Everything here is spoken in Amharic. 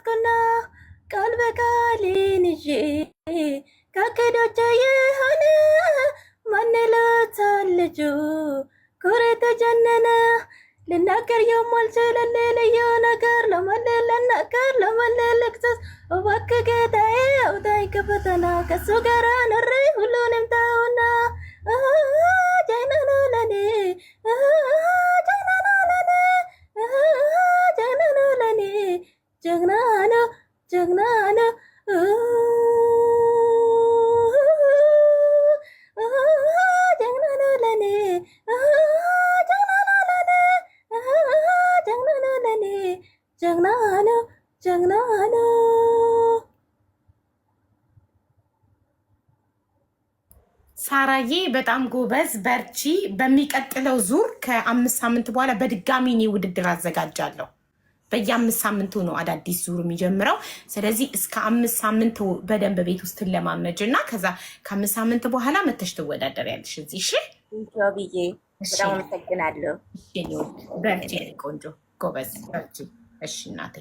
ቆረጥኩና ቃል በቃሌን ይዤ ከክዶቼ የሆነ ማን ይሉታል ልጁ ኩሬ ተጀነነ ልናገር የማልችል ልዩ ነገር ለማን ልናገር ለማን ልክሰስ? እባክህ ጌታዬ አውጣኝ ከፈተና፣ ከሱ ጋር ኖሬ ሁሉንም ተውና። ጀግና ነው ለኔ፣ ጀግና ነው ለኔ፣ ጀግና ነው ለኔ፣ ጀግና ነው፣ ጀግና ነው፣ ጀግና ነው ለኔ፣ ጀግና ነው ለኔ፣ ጀግና ነው ለኔ፣ ጀግና ነው፣ ጀግና ነው። ሳራዬ በጣም ጎበዝ፣ በርቺ። በሚቀጥለው ዙር ከ5 ሳምንት በኋላ በድጋሚ እኔ ውድድር አዘጋጃለሁ። በየ5 ሳምንቱ ነው አዳዲስ ዙር የሚጀምረው። ስለዚህ እስከ 5 ሳምንት በደንብ ቤት ውስጥ ትለማመጅ እና ከዛ ከ5 ሳምንት በኋላ መተሽ ትወዳደሪያለሽ እዚህ። እሺ? ብዬ በጣም አመሰግናለሁ። በርቺ፣ ቆንጆ ጎበዝ፣ በርቺ። እሺ እናቴ።